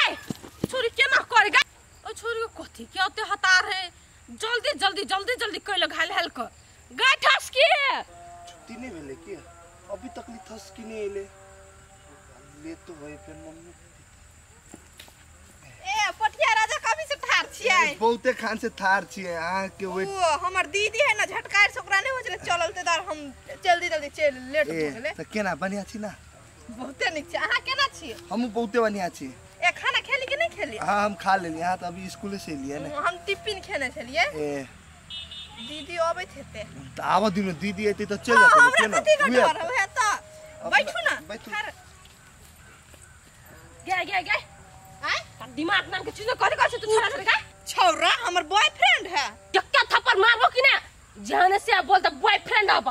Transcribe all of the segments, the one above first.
गए छोरी केना करे गए ओ छोरी के कथी के ओते हतार है जल्दी जल्दी जल्दी जल्दी कइल घायल हेल कर गए ठसकी छुट्टी नहीं भेले की अभी तक ली ठसकी नहीं एले ले तो होए फिर मम्मी ए पटिया राजा कभी से ठार छियै बहुते खान से थार छियै अहाँ के वेट ओ हमर दीदी है ना झटकार से ओकरा नहीं हो छले चलल ते दार हम जल्दी जल्दी चल लेट भ गेले त केना बढ़िया छी ना बहुते नीक छै अहाँ केना छी हम बहुते बढ़िया छी ए खाना खेली कि नहीं खेली हां हम खा लेली हां त अभी स्कूल से एलियै ने हम टिफिन खेने छलियै ए दीदी आबैत हेतै त आब दिन दीदी एतै त चल जेतै केना कथी के डर है त बैठू ना गे गे गे आय दिमाग नाम के चीज कथी कहै छै तू छोरा गे छौरा हमर बॉयफ्रेंड है क्या थप्पड़ मारबो कि ना जाने से बोल त बॉयफ्रेंड अब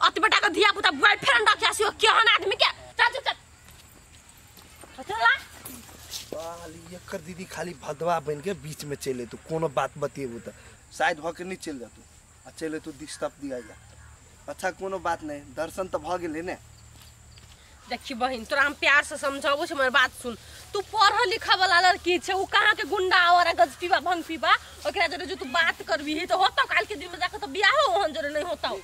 अत बेटा के धिया पुता बॉयफ्रेंड रखे से केहन आदमी के चल चल चल चला बाली एकर दीदी खाली भदवा बन के बीच में चले तू कोनो बात बतेबू त शायद भ के नहीं चल जातू आ चले तू डिस्टर्ब दिया जा अच्छा कोनो बात नहीं दर्शन त भ गेलै ने देखी बहिन तोरा हम प्यार से समझाबो छी हमर बात सुन तू पढ़ल लिखा वाला लड़की छे उ कहां के गुंडा आवारा गज पीबा भंग पीबा ओकरा जरे जो तू बात करबी त होतौ काल के दिन में जाके त बियाह ओहन जरे नहीं होतौ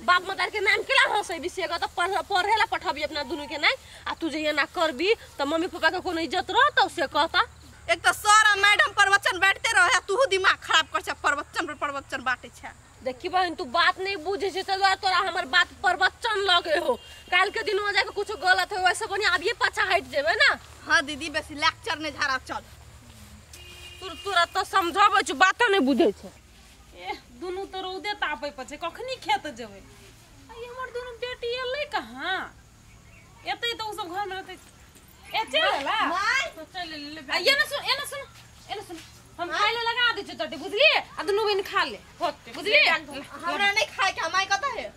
बाप मदार के नाम केला हंसै बिसेगा त पढ़ेला पठबी अपना दुनु के नहीं आ तू जे एना करबी त मम्मी पापा के कोनो इज्जत रहतौ से कहता एक त सर आ मैडम प्रवचन बैठते रहे तू दिमाग खराब कर छै प्रवचन पर प्रवचन बाटे छै देखी बहन तू बात नहीं बुझे छै तोरा तोरा हमर बात प्रवचन लगे हो काल के दिन हो जाके कुछ गलत हो वैसे बढ़िया अब ये पाछा हट जेबे ना हां दीदी बेसी लेक्चर नहीं झाड़ा चल तू तोरा त समझाबै छी बात नहीं बुझे छै ए दुनु त रौदे तापै पर छै कखनी खेत जेबै आ ई हमर दुनु बेटी एलै कहाँ एतै त उ सब घर में रहतै ए चल एला माय तो चल ले आ ये ना सुन ए ना सुन ए ना सुन हम खाइ ले लगा दै छी चटी बुझलिए आ दुनु बहिन खा ले होते बुझलिए हमरा नहीं खाए के माय कत है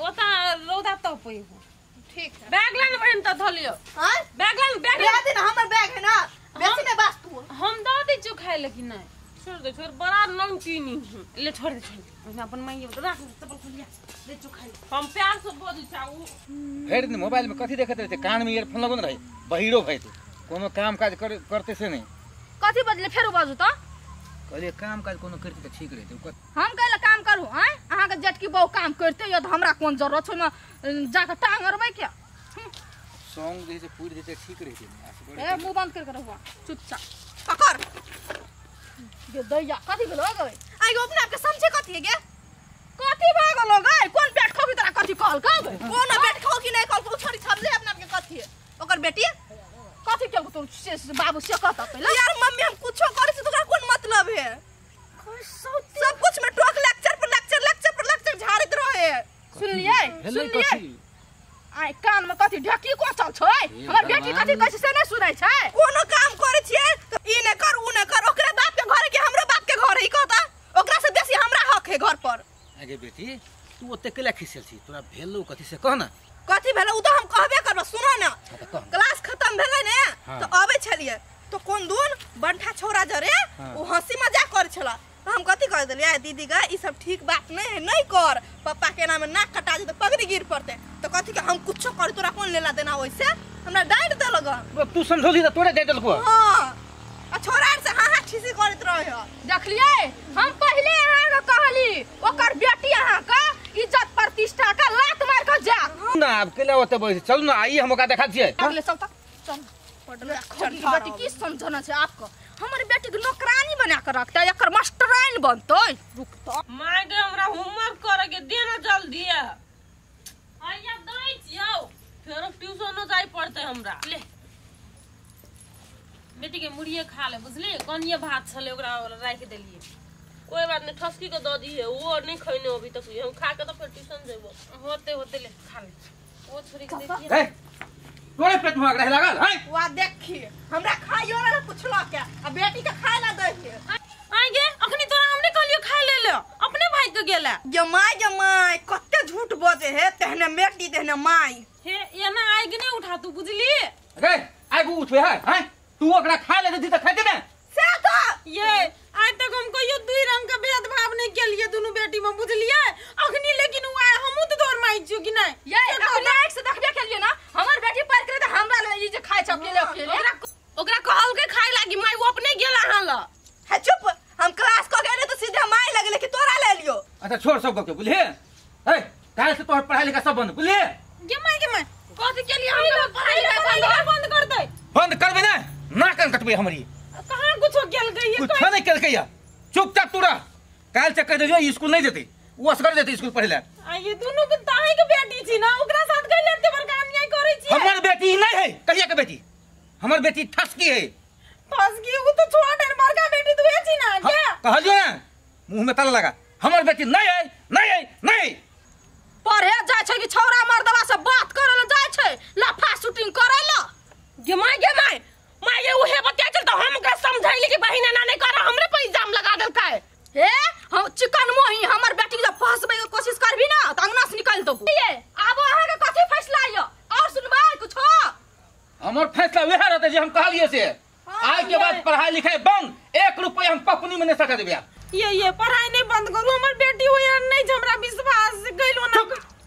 ओता रौदा तपै हो ठीक है बैग लान बहिन त धलियो हां बैग लान बैग दे दे ना हमर बैग है ना बेसी नहीं बास तू हम दऽ दै छियौ खाइ ले कि नहीं छोड़ दे छोड़ बड़ा नमकीनी ले छोड़ दे छोड़ दे अपन माई राख चप्पल खोलिया दे छौ खाइ हम प्यार से बोलै छी उ भरि दिन मोबाइल में कथी देखैत रहै कान में ईयरफोन लगल रहे बहिरो भइतै कोनो काम काज करते से नहीं कथी बजले फेरो बाजू त कहलिए काम काज कोनो करते त ठीक रहतै हम कहले काम करू आय अहाँ के जेटकी बहु काम करते यो त हमरा कोन जरूरत छै न जाके टांग अरबै के सॉन्ग जे से पूरि जेतै ठीक रहतै ए मुंह बंद कर के रहू चुपचाप पकड़ गे दैया कथी भेलो गै आई गो अपना के समझे कथी है गे कथी भ गेलो गै कोन पेट खोबी तोरा कथी कहल गै कोन पेट खो कि नहीं कहल उ छोरी समझे अपना के कथी है ओकर बेटी कथी केलको तू से बाबू से कहता पहिले यार मम्मी हम कुछो करे छी तोरा कोन मतलब है सब कुछ में टोक लेक्चर पर लेक्चर लेक्चर पर लेक्चर झाड़ैत रहे सुनलियै सुनलियै आइ कान में कथी ढेकी कोचल छै हमर बेटी कथी कहै छै से नहीं सुनै छै कोनो काम करे छियै त ई ने कर उ ने कर ओकरा बाप के घर के हमरो बाप के घर है कहता ओकरा से बेसी हमरा हक है घर पर आगे बेटी तू ओते केला खिसल छी तोरा भेलो कथी से कह ना कथी भेलो उ त हम कहबे करब सुनो ना क्लास खत्म भेलै ने त आबै छलियै तो कोन दून बंठा छोरा जरे उ हंसी मजाक करे छला त हम कथी कह देलियै दीदी गे ई सब ठीक बात नहीं है नहीं कर पापा के नाम नाक कटा जेतै पगड़ी गिर पड़ते त कथी के हम कुछो कर तोरा कोन लेला देना ओइसे हमरा डांट देलक तू समझौली त तोरे डांट देलको हां आ छोरा से हां हां ठीसी करैत रहे देखलियै हम पहिले अहाँ के कहली ओकर बेटी अहाँ के इज्जत प्रतिष्ठा के लात मार के जा ना अब केला ओते बैस चल ना आई हम ओकरा देखा छियै अगले चल त चल बेटी की समझना छै आपको हमर बेटी के नौकरानी बना के रखतै एकर मास्टराइन बनतै रुक त माय गे हमरा होमवर्क करे के दे ना जल्दी आइया दै छियौ फेरो ट्यूशनो जाय पड़तै हमरा ले बेटी के मुड़िए खा ले बुझली कनिए भात छले ओकरा राखि देलिए कोई बात नहीं ठसकी के the दिए वो नहीं खैने अभी तक हम खा के तो फिर ट्यूशन जेबो होते होते ले खा ले ओ छोरी के देखिए ए तोरे पेट में रहे लागल हैं वा देखी हमरा खाइयो ना पुछलो के आ बेटी के खाय ला दै के आइ गे अखनी तोरा हमने कहलियो खाय ले ले अपने भाई के गेला जमाई जमाई कते झूठ बजे हे तेहने बेटी तेहने माई हे एना आइ के नहीं उठा तू बुझली रे आइ गु उठबे है हैं तू ओकरा खाय ले दी त खाइते ने से तो ये आइ तक हम कहियो दुई रंग के भेदभाव नहीं केलिए दुनु बेटी में बुझलिए अखनी लेकिन उ आइ हमहु त तोर माई छियो कि नहीं ये अखनी आँख से देखबे केलिए ना हमर बेटी पढ़ के त हमरा ले ई जे खाय छ अकेले अकेले ओकरा अच्छा छोड़ सब गप के बुझलिए। ए काहे से तोहर पढ़ाई लिखा सब बंद बुझलिए। गे my गे my कथि के लिए हम पढ़ाई लिखाई बंद कर दे। बंद करबे ना ना कन कटबे हमरी। कहां कुछो गेल गई है? कुछ नहीं केलकै या। चुपचाप तू रह। काल से कह दे स्कूल नहीं जेते, वो असगर जेते स्कूल पढ़े ला। आ ये दोनों के ताई के बेटी छी ना, ओकरा साथ गइल एते बड़का अन्याय करै छी। हमर बेटी नहीं है कहिया के बेटी, हमर बेटी ठसकी है। ठसकी उ तो छोट है, बड़का बेटी तू है छी ना के कहलियो ना मुंह में ताला लगा। हमर बेटी नहीं है नहीं है नहीं। पढ़े जाय छै कि छौरा मर्दवा से बात करय ल जाय छै, लफा शूटिंग करय ल। गे my गे my my गे उहे बतिया चल त हम ओकरा समझाइली कि बहिन एना नहीं कर, हमरे पर इल्जाम लगा देलकै। हे हम चिकन मोही हमर बेटी के जब फंसबै के कोशिश करबी ना त अंगना से निकाल देबो। ये आब अहाँ के कथि फैसला यो और सुनबै कुछो? हमर फैसला वएह रहतै जे हम कहलिए से। आज के बाद पढ़ाई लिखाई बंद, 1 रुपया हम पपनी में नहीं सका देबै। ये पढ़ाई नहीं बंद करू, हमर बेटी हो यार नहीं हमरा विश्वास गइलो ना।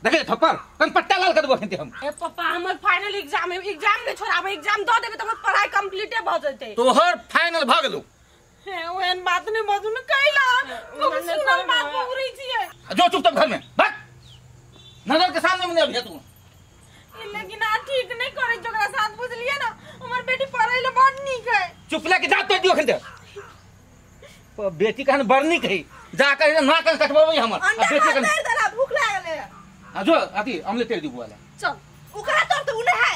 देखे थप्पड़ तन पट्टा लाल कर देबो खंते हम। ए पापा हमर फाइनल एग्जाम है, एग्जाम नहीं छोड़ाबे, एग्जाम the देबे त हमर पढ़ाई कंप्लीटे भ जतै। तोहर फाइनल भ गेलो। हे ओहन बात नहीं बाजू न कैला सुनल बात पौरै छियै। जो चुपचाप घर में भाग, नजर के सामने में नहीं अभी तू। लेकिन आ ठीक नहीं करै ओकरा साथ बुझलिए ना, हमर बेटी पढ़ै ले बड़ नीक है। चुप ले के जा तो दियो खंते। बेटी कहन बड़ नीक है, जा कर ना कन कटबबै हमर। आ बेटी कहन देला भूख लागल है। आ जो अथी अमले तेल दिबो वाला चल ओकरा तोड़ त उने है।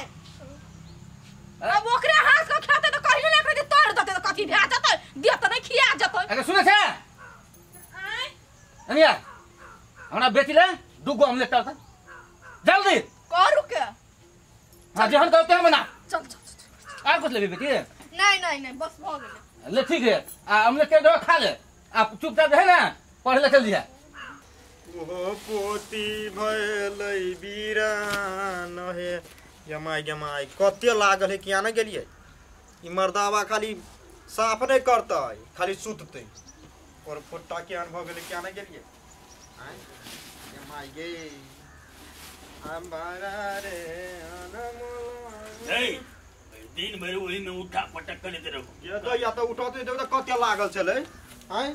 अब ओकरे हाथ के खेते त कहियो नै एकरा के तोड़ देते त कथि भए जतै, दे त नै खिया जतै। अरे सुनै छै आय अनिया हमरा बेटी ले दुगो अमले तोड़ जल्दी करू के। हां जेहन कहते हम बना। चल चल चल आ कुछ लेबी बेटी? नहीं नहीं नहीं बस भ गेलै। ले ठीक है, आ अमले तेल दो खा ले, आप चुपचाप रहे ना पढ़े ले चल दिया। ओहो पोती भैलै बीरान हे जमाइ जमाइ कते लागल है किया नहीं गेलियै। ई मर्दावा खाली साफ नहीं करतै, खाली सुततै। और फोटा केहन भऽ गेलै किया नहीं गेलियै। आँय जमाइ गे अंबारा रे अनमोल। दिन भरि ओही में उठा पटक करैत रहू। ये तऽ या तऽ उठौते देब तऽ कते लागल छलै। आँय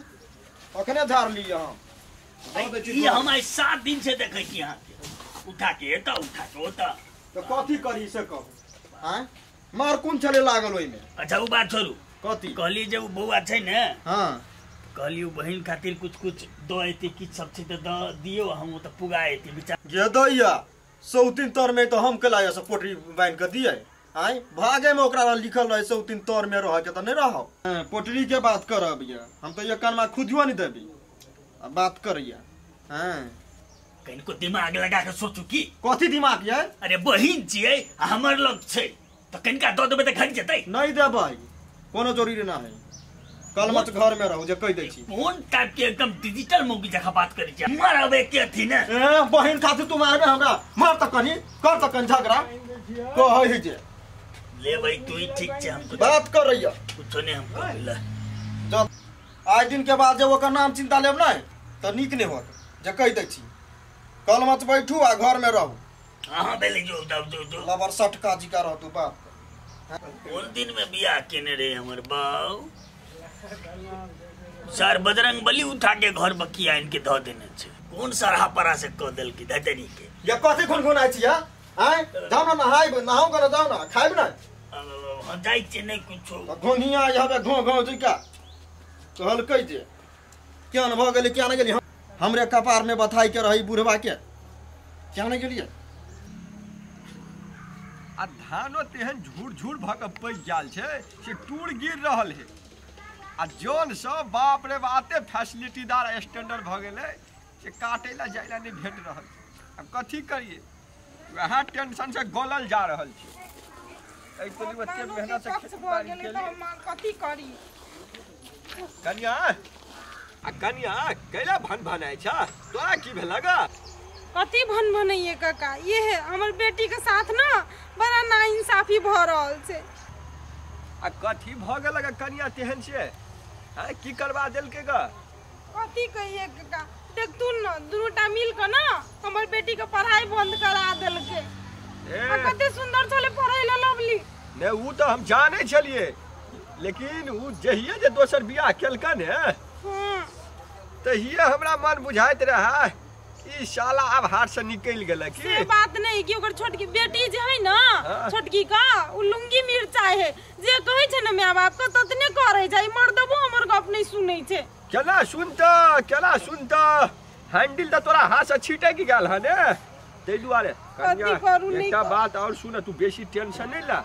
अखने झाड़ लिअ हम। ई हम आइ 7 दिन से देखै छी अहाँके उठा के एतऽ उठा के ओतऽ। तऽ कथी करी से कहू? आँय मार कोन छलै लागल ओहिमे? अच्छा उ बात छोड़ू, कथी कहली जे उ बौआ छै ने, हाँ कहली उ बहिन खातिर कुछ कुछ दऽ एती, किछु सब छै तऽ दऽ दियौ, हम ओतऽ पुगा एती बिचार। गे दैया सौतीन तर में तऽ हम केला से पोटरी बान्हि कऽ दियै। आँय भागे में ओकरा लिखल रहे सौतीन तर में रह के तऽ नहीं रहो। पोटरी के बात करब ये हम तो ये कानमा खुदियो नहीं देबी आ बात करैया। हाँ कनिको दिमाग लगा के सोचू की कथी दिमाग ये? अरे बहिन छियै आ हमर लग छै तऽ कनिका दऽ देबै तऽ घट जेतै। नहीं देबै, कोनो जरूरी ना है, कल मत घर में रहू जे कहि दै छी। कोन टाइप के एकदम डिजिटल मौगी जकाँ बात करै छी, मारबै के अथी ने। ए बहिन खातिर तू मारबे हमरा? मार तऽ कनी कर तऽ कनी झगड़ा कहै है जे लेबै तू ही ठीक छै। हमको बात करैया कुछो नहीं हमको मिला। जब आज दिन के बाद जब ओकर नाम चिंता लेब नहीं तऽ नीक नहीं होत जे कहि दै छी। कल मत बैठू आ घर में रहू। हाँ बेले जो जो जो जो लबर सटका जी का रहतू बाप। कोन दिन में बियाह केने रहे हमर बाऊ सर बजरंग बली उठा के घर बकिया इनके धऽ देने छै। कोन सरहा परा से कह देलकी धतरी के। ये कथी घुनघुनाइ छी? आँय जाउ ना नहाइब, नहाउ के जाउ ना खाइब ना। हम जाइ छियै नहीं कुछो। घोनिया हबे घो घो जिका कहलकै जे केहन भऽ गेलै किया नहि गेलियै? हमरे कपार में बथाई के रही बुढ़वा के, किया नहि गेलियै? आ धानो तेहन झूर झूर भऽ कऽ पकि गेल छै से टूर गिर रहल है। आ जन सब बाप रे बाप एते फैसिलिटीदार स्टैंडर्ड भऽ गेलै से काटै लए जाइ लए नहि भेट रहल। आब कथी करियै, वएह टेंशन से गलल जा रहल छै। एहि के लिए एते मेहनत से खेती बाड़ी केली, कथी करी? कनिया आ कनिया कैला भन भनाइ छ तोरा की भेल गा? कथी भन भनैये काका, ये है हमर बेटी के साथ ना बड़ा नाइंसाफी भ रहल छै। आ कथी भ गेल गा कनिया तेहन से? आय की करवा देलकै गा? कथी कहिए काका, देख तू न दुनूटा मिल के ना हमर बेटी के पढ़ाई बंद करा देलकै। आ कते सुंदर छलै पढ़ै ले लवली। ने उ तऽ हम जानै छलियै, लेकिन उ जहिये जे दोसर बियाह केलकन है तहिये हमरा मन बुझाइत रहा ई साला आब हाथ से निकल गेल की। से बात नहीं कि ओकर छोटकी बेटी जे है ना, छोटकी का उ लुंगी मिर्चाई है, जे कहै छै ना my बाप के ततने करै छै, मर्दबो हमर गप नहीं सुनै छै। केना सुनता केना सुनता, हैंडल त तोरा हाथ से छीटे की गेल हने, तै दुआरे कथी करू नहीं। एकटा बात और सुन, तू बेसी टेंशन नहीं ला,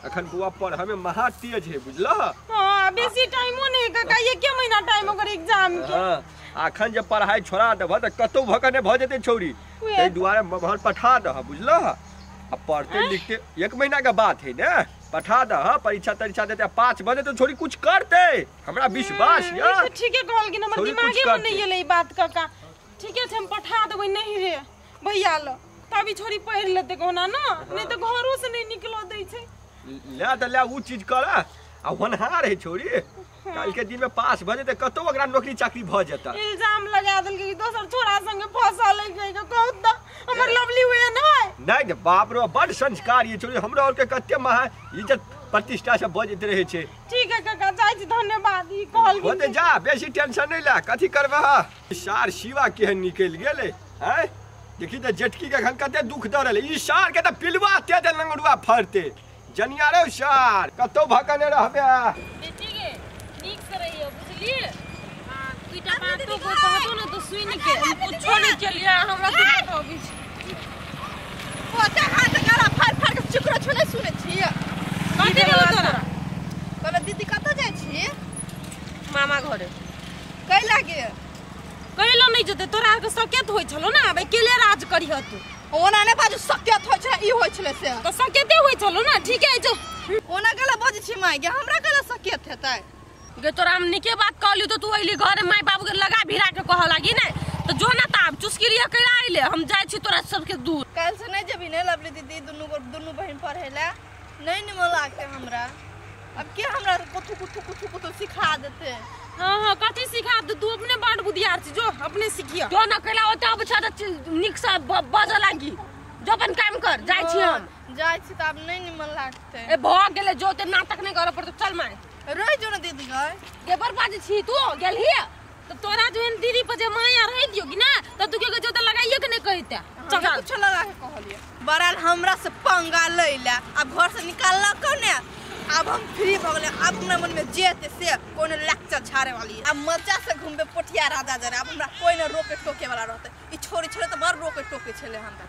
अखन बुआ पढ़ में महा तेज है बुझला। हां बेसी टाइमो नहीं काका, एक महीना टाइम ओकर एग्जाम के। हां अखन जब पढ़ाई छोड़ा देबह त कतौ भक ने भ जेतै छौरी, तै दुआरे मभर पठा दह बुझला। आ पढ़ते लिखते एक महीना के बात है ने, पठा दह, परीक्षा तरीक्षा देते 5 बजे तो छोरी कुछ करते, हमरा विश्वास या। ई ठीके कहल कि हमर दिमागे में नहीं एलै बात काका। ठीके छै हम पठा देबै नहीं रे भैया ल, तभी छोरी पढ़ लेते कोना ना, नहीं तो घरो से नहीं निकलो दै छै। ले त ले उ चीज कर, आ होनहार है छोरी, काल के दिन में 5 बजे त कतौ ओकरा नौकरी चाकरी भ जेता। इल्जाम लगा देलकै कि दोसर छोरा संगे फंसल है, कहू त हमर लवली हुए न है। नहीं बाप रे बड संस्कार ये छोरी, हमरा और के कते महा इज्जत प्रतिष्ठा से बजैत रहे छै। ठीक है काका जाय छी, धन्यवाद ई कहल गेल। होते जा, बेसी टेंशन नहीं ला, कथी करबह। सार शिवा केहन निकल गेलै हैं, देखी त जेटकी के अखन कते दुख द रहलै, ई सार के त पिलवा ते ते लंगड़ुआ फरते जनिया रे सार, कतौ भकने रहबे। बेटी के नीक से रहियो बुझलिए। हां दुईटा बातो को कहतो न तो सुन के हम कुछो नहीं चलिया, हमरा तू बताबी छी। पोता हाथ गला फाड़ फाड़ के चिकरो छले सुनै छी। कथी भेलो तोरा? कहलो दीदी कतौ जाइ छी? मामा घरे। कै लागे? कहलो नहीं जते, तोरा आर के सकेत होय छलो ना, आब अकेले राज करिह तू। ओना नै बाजू सकेत होय छै ई होय छले से। त सकेते होय छलो ना, ठीक है जो। ओना गला बजै छी माय गे, हमरा गला सकेत हेतै। गे तोरा हम निके बात कहलियो तो तू अइली घरे my बाबू के लगा भिरा के कह लागी ने, तो जो ना ताब चुस्की लिया करा अइले, हम जाय छी तोरा सबके दूर। काल से नहीं जेबी ने लवली दीदी, दुनू दुनू बहिन पढ़ेला नहीं निमन लागते हमरा। अब के हमरा कुथु कुथु कुथु कुथु सिखा देते। हां हां कथी सिखा दे, तू अपने बड़ बुधियार छी, जो अपने सिखिया। जो ना कैला ओते अब छ त निक से बज लागी, जो अपन काम कर जाय छी हम। जाय छी त अब नहीं निमन लागते। ए भ गेले जो ते नाटक नहीं करे पड़तो, चल माय रह जो ना दीदी गए। गे बर्बाद छी तू गेलही त तोरा जो दीदी पर जे माया रह दियो कि ना, त तू के जो त लगाइए के नहीं कहते। चल कुछ लगा के कहलिए बराल हमरा से पंगा लैला, अब घर से निकालला कने, अब हम फ्री भ गेले, अब अपना मन में जेते से कोनो लेक्चर झाड़े वाली। अब मजा से घूमबे पोठिया राजा जरे, अब हमरा कोई न रोके टोके वाला रहते। ई छोरी छोरे त बड़ रोके टोके छले हमरा।